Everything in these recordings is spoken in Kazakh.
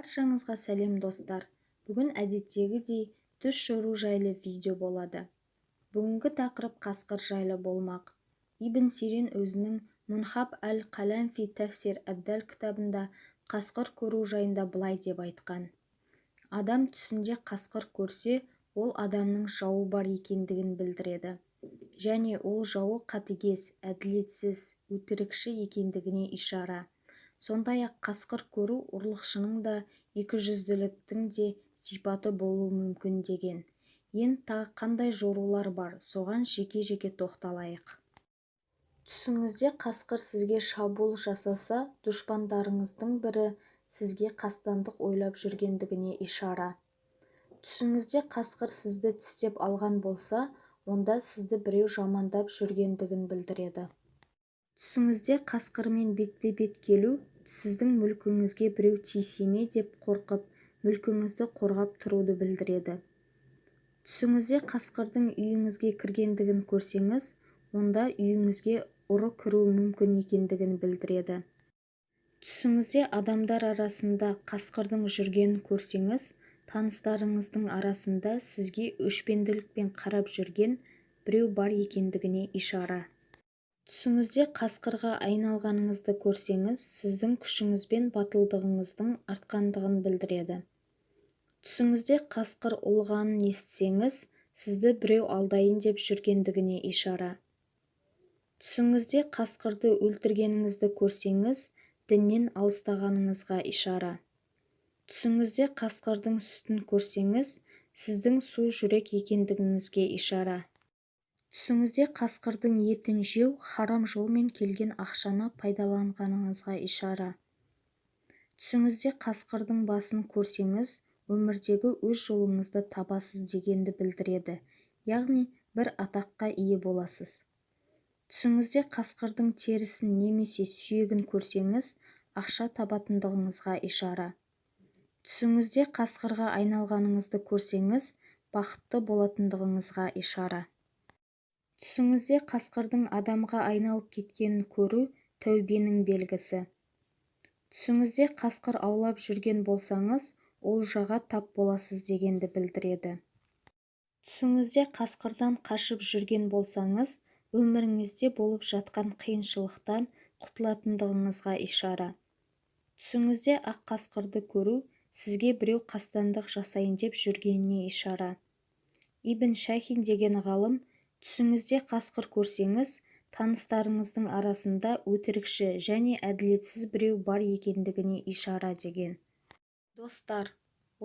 Баршаңызға сәлем, достар! Бүгін әдеттегідей түс жору жайлы видео болады. Бүгінгі тақырып қасқыр жайлы болмақ. Ибн Сирин өзінің Мунтахаб әл-Калам фи тафсир әд-Даль кітабында қасқыр көру жайында былай деп айтқан: Адам түсінде қасқыр көрсе, ол адамның жауы бар екендігін білдіреді және ол жауы қатыгез, әділетсіз, өтірікші екендігіне ишара. Сондай-ақ қасқыр көру ұрлықшының да, екіжүзділіктің де сипаты болуы мүмкін деген. Енді тағы қандай жорулар бар, соған жеке-жеке тоқталайық. Түсіңізде қасқыр сізге шабуыл жасаса, дұшпандарыңыздың бірі сізге қастандық ойлап жүргендігіне ишара. Түсіңізде қасқыр сізді тістеп алған болса, онда сізді біреу жамандап жүргендігін білдіреді. Түсіңізде қасқырмен бетпе-бет келу сіздің мүлкіңізге біреу тиісе ме деп қорқып, мүлкіңізді қорғап тұруды білдіреді. Түсіңізде қасқырдың үйіңізге кіргендігін көрсеңіз, онда үйіңізге ұры кіруі мүмкін екендігін білдіреді. Түсіңізде адамдар арасында қасқырдың жүргенін көрсеңіз, таныстарыңыздың арасында сізге өшпенділікпен қарап жүрген біреу бар екендігіне ишара. Түсіңізде қасқырға айналғаныңызды көрсеңіз, сіздің күшіңіз бен батылдығыңыздың артқандығын білдіреді. Түсіңізде қасқыр ұлығанын естісеңіз, сізді біреу алдайын деп жүргендігіне ишара. Түсіңізде қасқырды өлтіргеніңізді көрсеңіз, діннен алыстағаныңызға ишара. Түсіңізде қасқырдың сүтін көрсеңіз, сіздің су жүрек екендігіңізге ишара. Түсіңізде қасқырдың етін жеу харам жолмен келген ақшаны пайдаланғаныңызға ишара. Түсіңізде қасқырдың басын көрсеңіз, өмірдегі өз жолыңызды табасыз дегенді білдіреді, яғни бір атаққа ие боласыз. Түсіңізде қасқырдың терісін немесе сүйегін көрсеңіз, ақша табатындығыңызға ишара. Түсіңізде қасқырға айналғаныңызды көрсеңіз, бақытты болатындығыңызға ишара. Түсіңізде қасқырдың адамға айналып кеткенін көру тәубенің белгісі. Түсіңізде қасқыр аулап жүрген болсаңыз, олжаға тап боласыз дегенді білдіреді. Түсіңізде қасқырдан қашып жүрген болсаңыз, өміріңізде болып жатқан қиыншылықтан құтылатындығыңызға ишара. Түсіңізде ақ қасқырды көру сізге біреу қастандық жасайын деп жүргеніне ишара. Ибн Шахин деген ғалым: Түсіңізде қасқыр көрсеңіз, таныстарыңыздың арасында өтірікші және әділетсіз біреу бар екендігіне ишара деген. Достар,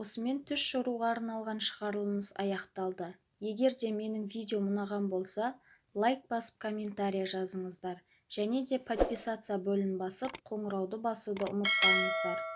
осымен түс жоруға арналған шығарылымымыз аяқталды. Егер де менің видеом ұнаған болса, лайк басып, комментария жазыңыздар және де подписаться бөлімін басып, қоңырауды басуды ұмытпаңыздар.